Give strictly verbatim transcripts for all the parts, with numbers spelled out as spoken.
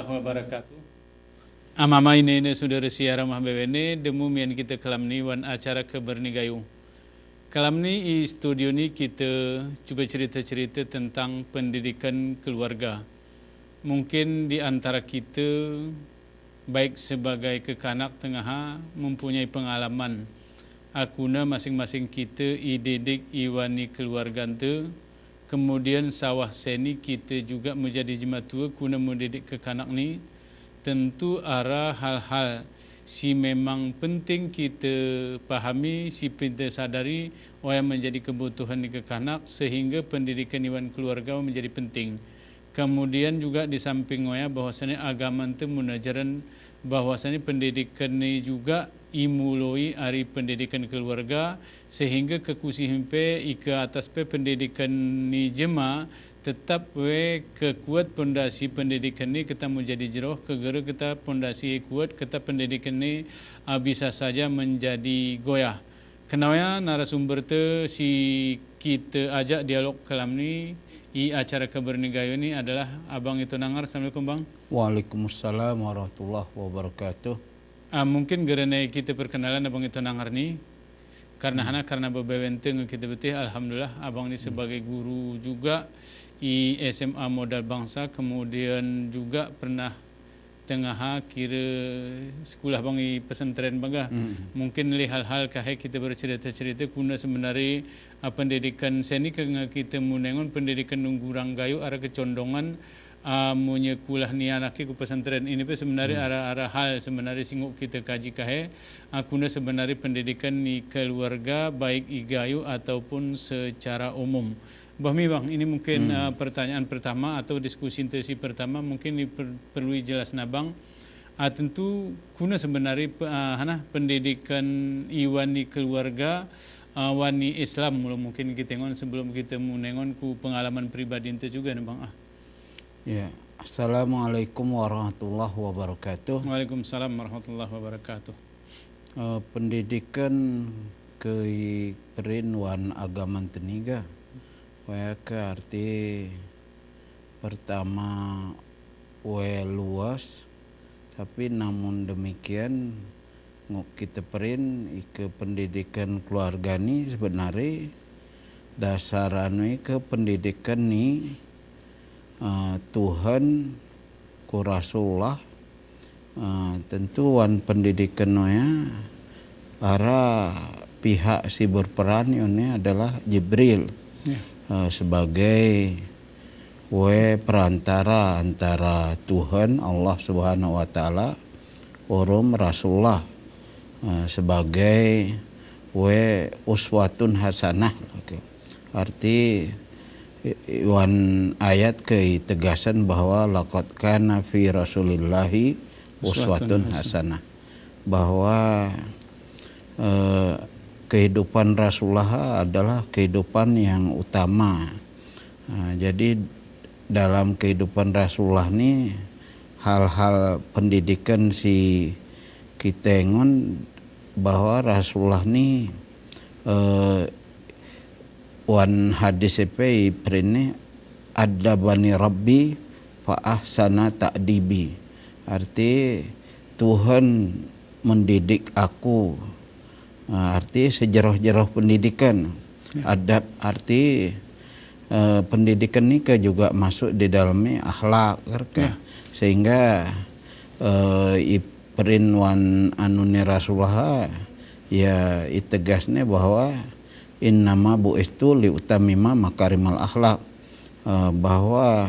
Wabarakatuh. Amama ine-ine sudara si aramah bewene, demu mian kita kalam ni wan acara Kebernigayung. Kalam ni i studio ni kita cuba cerita-cerita tentang pendidikan keluarga. Mungkin di antara kita, baik sebagai kekanak tengaha, mempunyai pengalaman. Akuna masing-masing kita ididik iwani keluargante, kemudian sawah seni kita juga menjadi jematua kuna mendidik kekanak ni, tentu ara hal-hal si memang penting kita pahami, si kita sadari, oya menjadi kebutuhan ni kekanak, sehingga pendidikan iwan keluarga menjadi penting. Kemudian juga di samping oya bahwasanya agamante munajaran bahwasanya pendidikan ni juga imuloi ari pendidikan keluarga, sehingga kekusihin pe, ika atas pe pendidikan ni jema, tetap we kekuat pondasi pendidikan ni keta menjadi jeroh, kegera keta pondasi kuat, keta pendidikan ni, ah, bisa saja menjadi goyah. Kenal ya narasumber te si kita ajak dialog kalam ni, i acara Kebernigayung ni adalah Abang Ito Nangar. Assalamualaikum, Bang. Waalaikumsalam warahmatullahi wabarakatuh. Ah, mungkin gerene kita perkenalan Abang Ito Nangar ni. Karena hana, karena bebewente nge kita betih, alhamdulillah, Abang ni sebagai guru juga i S M A Modal Bangsa, kemudian juga pernah tengaha kira sekolah bang i pesantren bang ga. Mungkin lih hal-hal kahé kita bercerita-cerita kuna sebenarnya, ah, pendidikan seni ke nge kita munengon pendidikan nunggurang gayu ara kecondongan, ah, munye kulah ni anak ku pesantren. Ini pe sebenarnya ara, ara hal sebenarnya singok kita kaji kahé, ah, kuna sebenarnya pendidikan ni keluarga baik i gayu ataupun secara umum. Bahmi bang, ini mungkin, eh, pertanyaan pertama atau diskusi intensif pertama, mungkin ini per-, perlu jelas na bang. Ah, tentu kuna sebenarnya pe-, ah, hana pendidikan iwani keluarga, ah, wani Islam, mula mungkin kita nengon sebelum kita munengon ku pengalaman pribadi ente juga na bang, ah. Ya, assalamualaikum warahmatullahi wabarakatuh. Waalaikumsalam warahmatullahi wabarakatuh. Eh, pendidikan ke i perin wan agamante ni ga. Waya ke arti pertama we luas, tapi namun demikian ngok kita perin ike pendidikan keluarga ni sebenarnya dasar anu ike pendidikan ni, eh, Tuhan ku Rasulullah, eh, tentu wan pendidikan no ya, ara pihak si berperan ini adalah Jibril, eh, sebagai we perantara antara Tuhan Allah Subhanahu wa Ta'ala, urum Rasulullah, eh, sebagai we uswatun hasanah. Oke. Arti, i-, i-, wan ayat ke itegasan bahwa laqad kana fi Rasulillahi uswatun hasanah. Bahwa, eh, kehidupan Rasulullah adalah kehidupan yang utama. Nah, jadi dalam kehidupan Rasulullah ni hal-hal pendidikan si kita nengon bahwa Rasulullah ni, eh, wan hadis epe i perin ni, "Addabani Rabbi fa ahsana ta'dibi." Arti, Tuhan mendidik aku. Nah, arti sejeroh-jeroh pendidikan. Ya. Adab arti, eh, pendidikan ni ke juga masuk di dalamnya akhlak, kan? Ya. Sehingga, eh, i perin wan anu ni Rasulullah, ya, itegasnya bahwa innama bu'istu liutammima makarimal akhlak. Eh, bahwa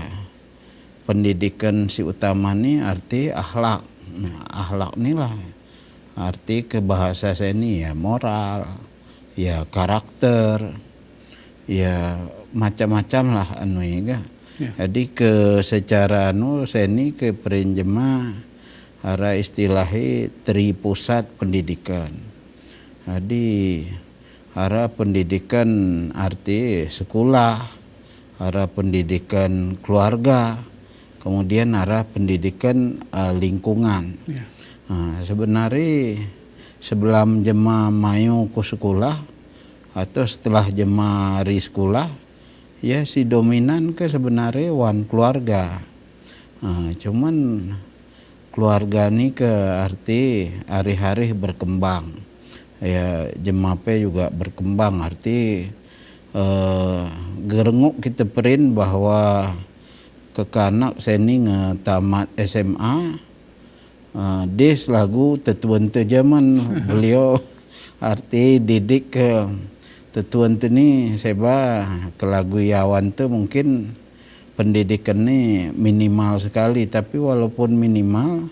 pendidikan si utama ni arti akhlak. Nah, akhlak ni lah arti ke bahasa saya ni ya moral, ya karakter, ya macam-macam lah anu iga. Ya. Jadi ke secara anu saya ni ke perin jema ara istilahi tripusat pendidikan. Jadi ara pendidikan arti sekolah, ara pendidikan keluarga, kemudian ara pendidikan, eh, lingkungan. Ya. Nah, sebenarnya sebelum jema mayu ku sekolah atau setelah jema ri sekolah, ya si dominan ke sebenarnya wan keluarga. Nah, cuman keluarga ini ke arti arih-arih berkembang. Ya, jemape juga berkembang, arti, eh, gerenguk kite perin bahwa kekanak seni ngetamat S M A, eh, dih selagu tetuente jaman beliau arti didik ke tetuente ini seba kelagu i awante mungkin pendidikan ini minimal sekali, tapi walaupun minimal,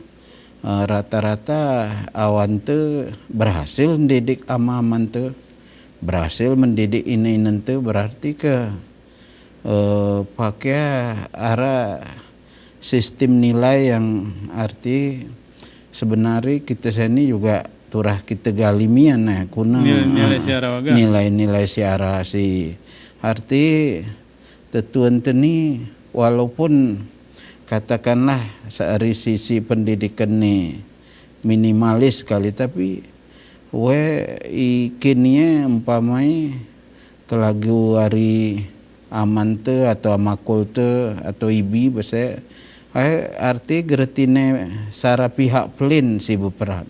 eh, rata-rata awante berhasil mendidik ama-amante, berhasil mendidik ine-inente, berarti ke, eh, pake ara sistem nilai yang arti sebenari kite seni juga turah kite galimian, eh, kuna, nilai, nilai, eh, si ara waga, nilai-nilai si ara si arti tetuente ini walaupun katakanlah seari sisi pendidikan ini minimalis sekali, tapi we i kiniye umpamai kelagu ari amante atau amakulte atau ibi bese, eh, arti geretine sara pihak pelin si beperan.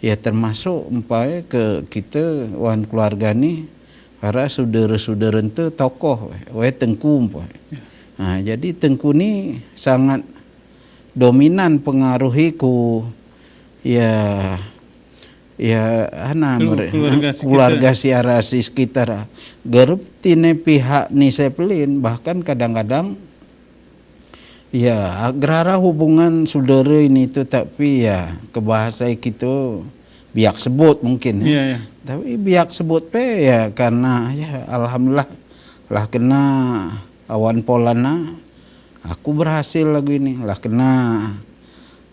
Ya, termasuk umpamai ke kite wan keluarga ini, ara sudere-suderente tokoh, we tengku umpamai. Ya. Nah, jadi tengku ini sangat dominan pengaruhi ku, ya, ya, ana, kelu-, mere-, keluarga sekitar, keluarga si ara si sekitar. Geretine pihak ini sepelin, bahkan kadang-kadang ya, gerara hubungan sudere ini tu, tapi ya, kebahasa kite biak sebut mungkin, ya. Iya, iya. Tapi biak sebut pe, ya, karena, ya, alhamdulillah, lah kena awan polana, aku berhasil lagu ini, lah kena,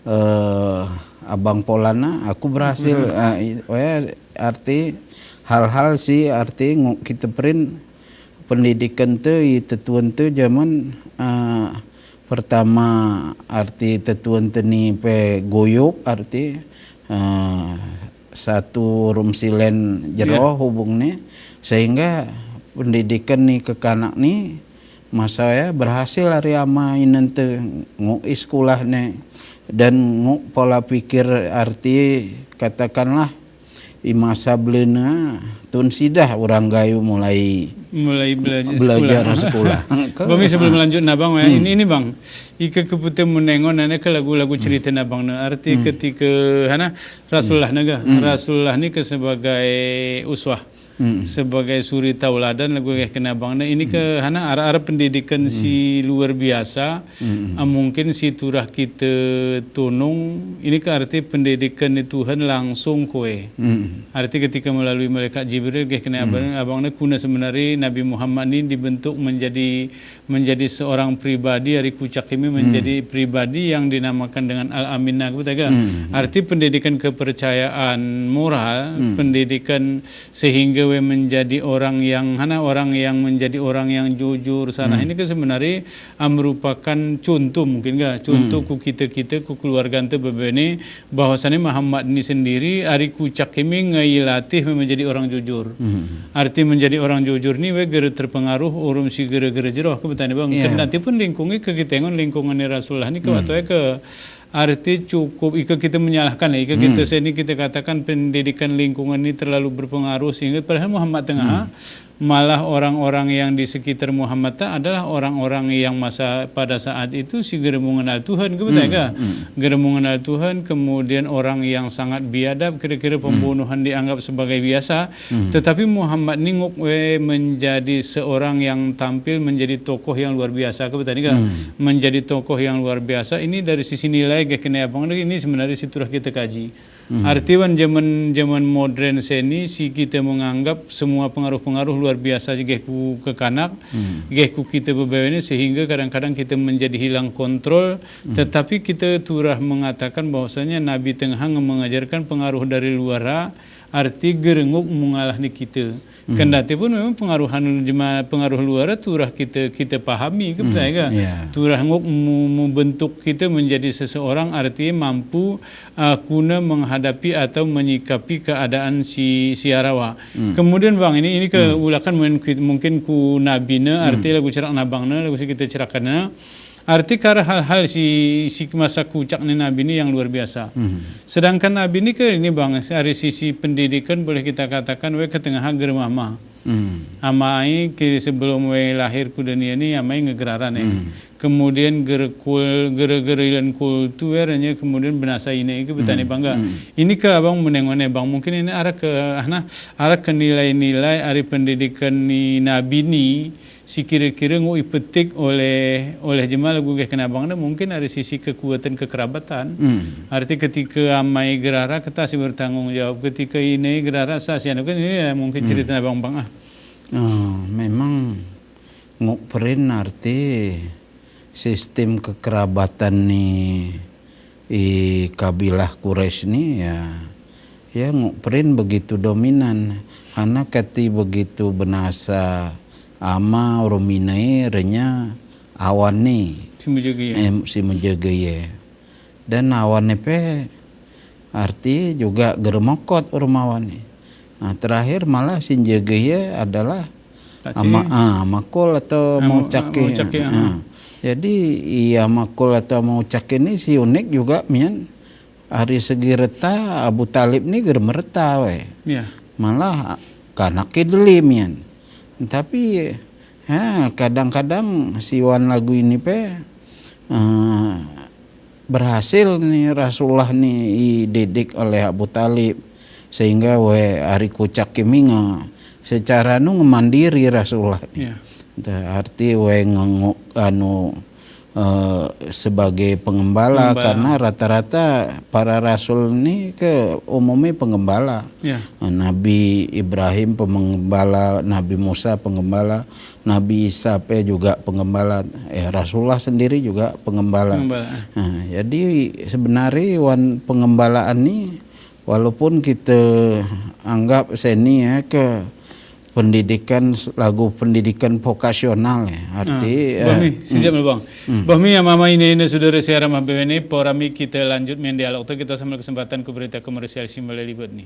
eh, abang polana, aku berhasil. Aku berhasil. Ah, i-, oh ya, arti hal-hal si, arti ngu-, kite perin pendidikan te, i tetuan te jaman, eh, pertama arti tetuan te ni pe goyok, arti, eh, satu rumsilen jero, iya, hubung ni, sehingga pendidikan ni kekanak ni, masa ya, berhasil ari ama inen te nguk i sekolah ni, dan nguk pola pikir arti, katakanlah, i masa belena, tun sidah orang gayu mulai, mulai belajar, belajar sekolah. Sekolah. Bang, sebelum lanjut, nah, Bang, ya, hmm, ini, ini, Bang, ika kepute menengon, ane ke lagu-lagu, hmm, cerita, nah, Bang, nah, arti, hmm, ketika, hana, Rasulullah, hmm, naga, hmm, Rasulullah ni ke sebagai uswah, hmm, sebagai suri tauladan, lagu geh kena, Bang, nah, ini ke, hmm, hana, ara-ara pendidikan, hmm, si luar biasa, mm-mm, ah, mungkin si turah kite tunung, ini ke arti pendidikan ni Tuhan langsung kue. Mm-mm. Arti ketika melalui malaikat Jibril, geh kena, mm, abang, abang ne kuna sebenari Nabi Muhammad ni dibentuk menjadi, menjadi seorang pribadi, ari kucak ini, mm, menjadi pribadi yang dinamakan dengan Al-Amin, nah, keput, ya ga? Mm-mm. Arti pendidikan kepercayaan moral, mm, pendidikan sehingga we menjadi orang yang, hana, orang yang menjadi orang yang jujur sana. Mm. Ini ke sebenari ah, merupakan contoh mungkin ga, contoh, hmm, ku kite-kite, ku keluargante bebe ni, bahwasanya Muhammad ni sendiri, ari kucak kami ngailatih menjadi orang jujur. Hmm. Arti menjadi orang jujur ni, we gere terpengaruh, urum si gere-gere jero, ke betani, Bang. Iya. Kendati pun lingkungi ke kite ngon lingkungan ni Rasulullah ni, ke, hmm, atau ke arti cukup, ika kite menyalahkan, ika kite, hmm, seni kite katakan pendidikan lingkungan ni terlalu berpengaruh, sehingga padahal Muhammad tengah, hmm, malah orang-orang yang di sekitar Muhammad ta adalah orang-orang yang masa pada saat itu si gere mengenal Tuhan, ke betul, hmm, ga? Hmm. Gere mengenal Tuhan, kemudian orang yang sangat biadab, kira-kira, hmm, pembunuhan dianggap sebagai biasa. Hmm. Tetapi Muhammad ni nguk we menjadi seorang yang tampil menjadi tokoh yang luar biasa, ke betul, ga? Hmm. Menjadi tokoh yang luar biasa. Ini dari sisi nilai, geh kena abang, ini sebenarnya si turah kite kaji. Hmm. Arti wan jaman, jaman modern seni, si kite menganggap semua pengaruh-pengaruh luar biasa geh ku kekanak, hmm, geh ku kite bebe ni, sehingga kadang-kadang kite menjadi hilang kontrol. Hmm. Tetapi kite turah mengatakan bahwasanya Nabi tengah mengajarkan pengaruh dari luar, arti gere nguk mengalah ni kite. Hmm. Kendati pun memang pengaruhan jema-, pengaruh luar turah kite, kite pahami, ke, hmm, betul, ga? Iya. Turah nguk mu-, membentuk kite menjadi seseorang, arti mampu, ah, kuna menghadapi atau menyikapi keadaan si, si arawa. Hmm. Kemudian, Bang, ini, ini ke, hmm, ulakan mungkin, mungkin ku Nabi ne, hmm, arti lagu cerak Nabang ne, lagu si kite cerakan ne. Arti kar hal-hal si, si masa kucak ni nabi ini yang luar biasa. Hmm. Sedangkan nabi ini ke ini, Bang, dari sisi pendidikan boleh kita katakan we ketengah geremama. Hmm. Amai ke sebelum we lahir ku duniya ini, amai ngegeraran ya. Hmm. Kemudian gerekul, gere-, gerelan kulturnya kemudian benasa ini ke betani bangga. Hmm. Ini ke abang menengone, Bang, mungkin ini arah ke, ah, nah, arah ke nilai-nilai ari pendidikan ni nabi ini, si kira-kira nguk ipetik oleh, oleh jema lagu geh kena bang, mungkin dari sisi kekuatan kekerabatan. Hmm. Arti ketika amai gerara kita si bertanggung jawab, ketika ini gerara sa si anu kan, ini ya mungkin cerita abang, Bang, ah. Ah, memang nguk perin arti sistem kekerabatan ni i kabilah Quraisy ni ya, ya nguk perin begitu dominan. Hana kati begitu benasa ama urung minai renya awane. Si menjaga ya. Em, si menjaga ya. Dan awane pe arti juga geremokot urung awane. Nah, terakhir malah si njegeye adalah ama, ah, amakul atau ama, ama ucake. Ama ucake, ah. Ah. Jadi, i amakul atau ama ucake ini si unik juga mian, ari segi reta, Abu Talib ini gerem reta we. Ya. Malah kanake deli mian. Tapi, ha, kadang-kadang si wan lagu ini pe, eh, berhasil ni Rasulullah ni ididik oleh Abu Talib, sehingga we ari kucak kimi nga secara anu ngemandiri Rasulullah ni. Ya. Arti we ngenguk anu, eh, sebagai pengembala, pengembala. Karena rata-rata para rasul ni ke umumnya pengembala. Ya. Nabi Ibrahim pengembala, Nabi Musa pengembala, Nabi Isa pe juga pengembala, eh, Rasulullah sendiri juga pengembala. Pengembala, eh. Nah, jadi sebenarnya wan pengembalaan ni, walaupun kita anggap seni ya ke pendidikan, lagu pendidikan vokasional ya, arti, ah, eh, Bang Mi, hmm. Sijap, Bang. Hmm. Bang Mi, ama-ama, inai-inai, sodara siar a mabebe ni, porami kita lanjut main dialog tu, kita sama kesempatan ku berita komersial si mele libut ni.